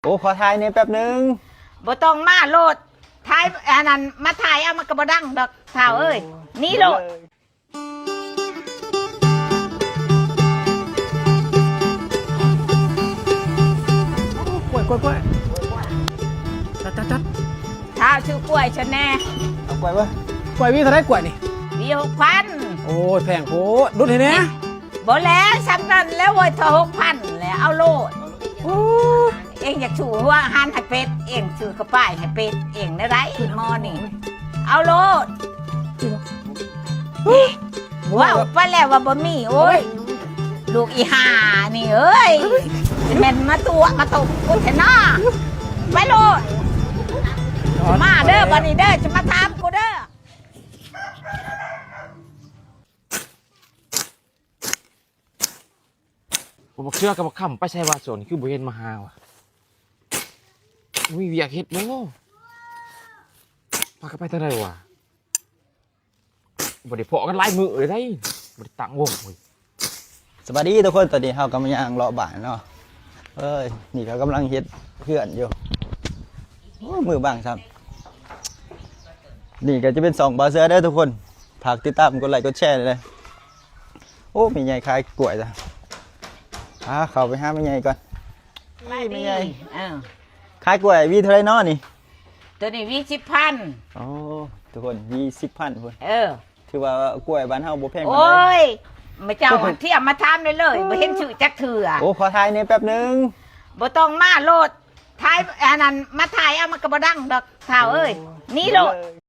ໂອ້ ຂໍຖ່າຍແດ່ແປັບໜຶ່ງ. ບໍ່ຕ້ອງມາໂລດ ຖ່າຍອັນນັ້ນ ມາຖ່າຍເອົາ ມັນກໍບໍ່ດັງດອກທ້າວເອີຍ. ໂອ້ ໜີໂລດ. ກ້ວຍ ກ້ວຍ ກ້ວຍ ຕັດ ຕັດ ຕັດ. ທ້າວຊື້ກ້ວຍຊັ້ນແດ່. ເອົາກ້ວຍບໍ່? ກ້ວຍຫວີເທົ່າໃດ? ກ້ວຍນີ້ ຫວີຫົກພັນ. ໂອ້ຍ ແພງໂພດ ຫຼຸດໃຫ້ແດ່. ບໍ່ແລ້ວ ຊ່ຳນັ້ນແລ້ວເວີຍ ເທົ່າຫົກພັນແລ້ວ ເອົາໂລດ. ໂອ້ຍ ເອັງຢາກຊື້ຫົວອາຫານໃຫ້ເປັດ ເອັງຊື້ກະປາຍໃຫ້ເປັດ ເອັງແນວໃດໝໍນີ້ ເອົາໂລດ. ເວົ້າໄປແລ້ວວ່າບໍ່ມີ. ໂອ້ຍ ລູກອີຫ່ານີ້ເອີຍ ຊິແມ່ນມາຕົວະມາຕົບກູແທ້ນາ. ໄປໂລດ ມາເດີ ບັດນີ້ເດີ ຈະມາຖາມກູເດີ. ໂອ້ ບັກເສືອກັບບັກຄຳໄປໃສວະ ຊ່ວງນີ້ຄືບໍ່ເຫັນມາຫາວະ? ມີວຽກເຮັດບໍ່? ພາກັນໄປທາງໃດວະ? ບໍ່ໄດ້ພໍ້ກັນຫຼາຍມື້ເລີຍໄດ໋ ບໍ່ໄດ້ຕັ້ງວົງເວີຍ. ສະບາຍດີທຸກຄົນ ຕອນນີ້ເຮົາກຳລັງຍ່າງເລາະບ້ານເນາະ. ເອີຍ ນີ້ກໍກຳລັງເຮັດເຮືອນຢູ່. ໂອ້ ມືບັງຊ້ຳ. ນີ້ກໍຈະເປັນຊ່ອງບ່າວເສືອເດີທຸກຄົນ ຝາກຕິດຕາມກົດໄລກົດແຊແດ່. ໂອ້ ແມ່ໃຫຍ່ຂາຍກ້ວຍຈ້ະ. ອ່າ ເຂົ້າໄປຫາແມ່ໃຫຍ່ກ່ອນ. ສະບາຍດີ ແມ່ໃຫຍ່. ອ້າວ ຂາຍກ້ວຍຫວີເທົ່າໃດເນາະນີ້? ໂຕນີ້ຫວີສິບພັນ. ໂອ້ ທຸກຄົນ ຫວີສິບພັນພຸ້ນ. ເອີ ຖືວ່າກ້ວຍບ້ານເຮົາບໍ່ແພງປານໃດ. ໂອ້ຍ ມາເຈົ້າ ໂອ້ຍ ທຽມມາຖາມເລີຍ ບໍ່ເຫັນຊື້ຈັກເທື່ອ. ໂອ້ ຂໍຖ່າຍແດ່ແປັບໜຶ່ງ. ບໍ່ຕ້ອງມາໂລດ ຖ່າຍອັນນັ້ນ ມາຖ່າຍເອົາ ມັນກໍບໍ່ດັງດອກທ້າວເອີຍ. ໂອ້ຍ ໜີໂລດ.